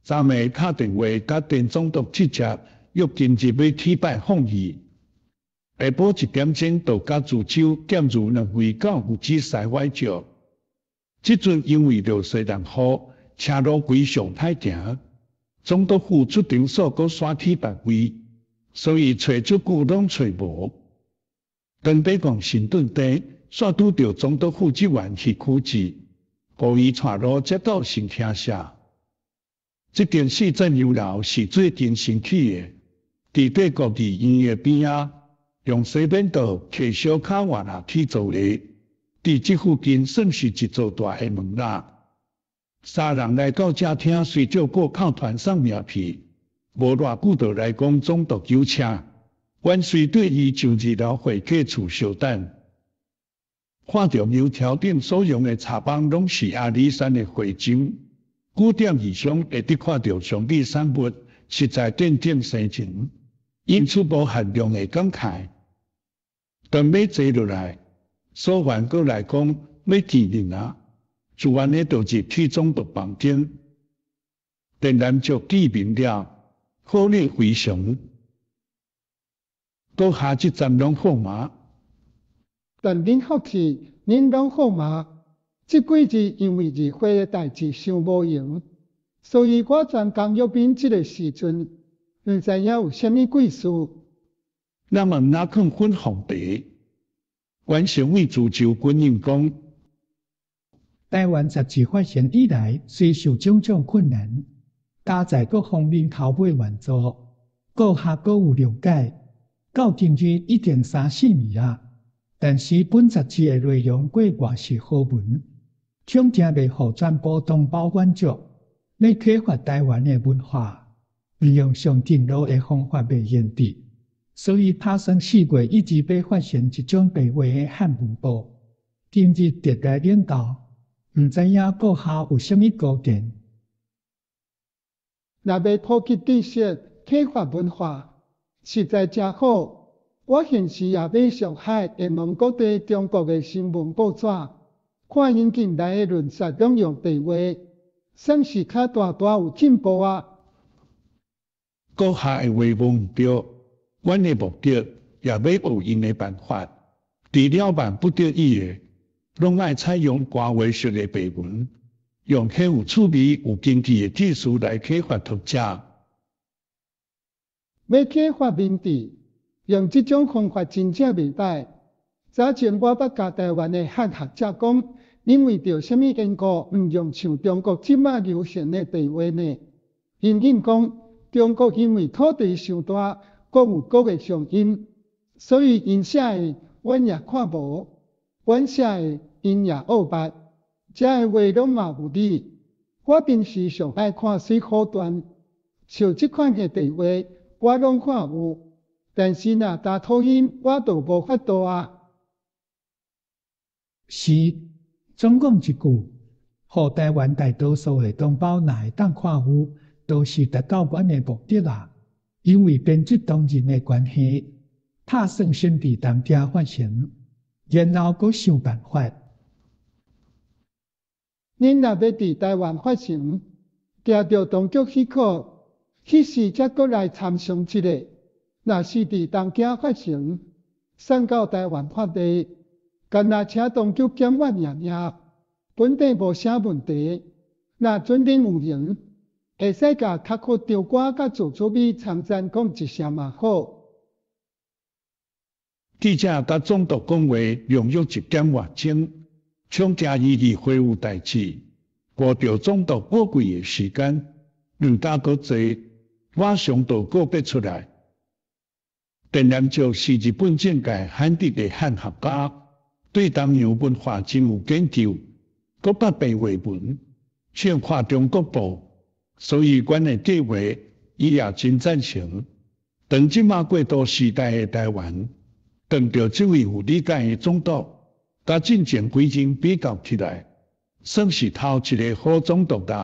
昨暝敲電話共田總督直接約今日欲去拜訪伊。下晡一點鐘就共助手劍如兩位到有子西拐石。這陣因為著西南雨，車路非常歹行，總督府出場所閣徙去別位，所以揣足久攏揣無。當欲講神頓地，煞拄著總督府職員去取字，予伊帶路才到新廳舍。這間四層洋樓是最近新起的，佇帝國戲院的邊仔，用西邊道騎小跤活下去做的。佇這附近算是一座大的門啦。三人來到這廳，隨照顧扣團送名片，無偌久就來講總督求請，阮隨綴伊上二樓會客處相等。看著油條頂所用的茶枋攏是阿里山的花針，9點以上會得看著上美產物，實在見證生情，引出無限量的感慨。當欲坐落來，所員閣來講欲見面啊，自然的就入去總督房間。田南石見面了，好禮非常。閣下這站攏好嗎？但恁福氣，恁攏好嗎？這幾日因為議會的代誌傷無閒，所以我專工約恁這个時陣，毋知影有啥物貴事。咱嘛毋肯粉紅茶。阮先為自就軍應講，台灣雜誌發行以來，雖受種種困難，但在各方面頭尾援助，閣下閣有諒解。到今日已經三四年矣。但是本雜誌的內容過外是好文，恐驚袂予全部同胞滿足。欲啟發台灣的文化，利用上進路的方法袂用得，所以打算4月一直欲發行一種白話的漢文報。今日特來領教，毋知影閣下有啥物高見？若欲普及知識、啟發文化，實在誠好。我現時也欲上海會問各地中國的新聞報紙，看𪜶近來的論述攏用白話，算是較大大有進步矣。閣下的話無毋對，阮的目的也欲學𪜶的辦法，除了萬不得已的，攏愛採用官話式的白文，用較有趣味、有根據的知識來啟發讀者。欲啟發民智，用這種方法真正袂䆀。早前我捌共台灣的漢學者講，恁為著啥物緣故毋用像中國這馬流行的白話呢？𪜶應講，中國因為土地傷大，閣有各个鄉音，所以𪜶寫的阮也看無，阮寫的𪜶也學捌，遮的話攏嘛有理。我平時上愛看《水滸傳》，像這款的白話，我攏看有，但是若焦土音，我就無法度矣。是，總講一句，予台灣大多數的同胞若會當看有，都是達到阮的目的啦。因為編輯同仁的關係，打算先佇東京發行，然後閣想辦法。恁若欲佇台灣發行，驚著當局許可，彼時才閣來參詳一下。若是佇東京發行，送到台灣發賣，干焦請當局檢閱爾爾，本底無啥問題。若準恁有閒，會使共較闊長官佮做主秘參贊講一聲嘛好。記者共總督講話，用約一點外鐘，恐驚伊議會有代誌，顧著總督寶貴的時間，兩家閣坐，馬上就告別出來。田南石是日本政界罕得的漢學家，對東洋文化真有研究，閣捌白話文，唱看中國報，所以阮的計劃，伊也真贊成。當這馬過渡時代的台灣，當著這位有理解的總督，佮進前幾任比較起來，算是頭一个好總督啦。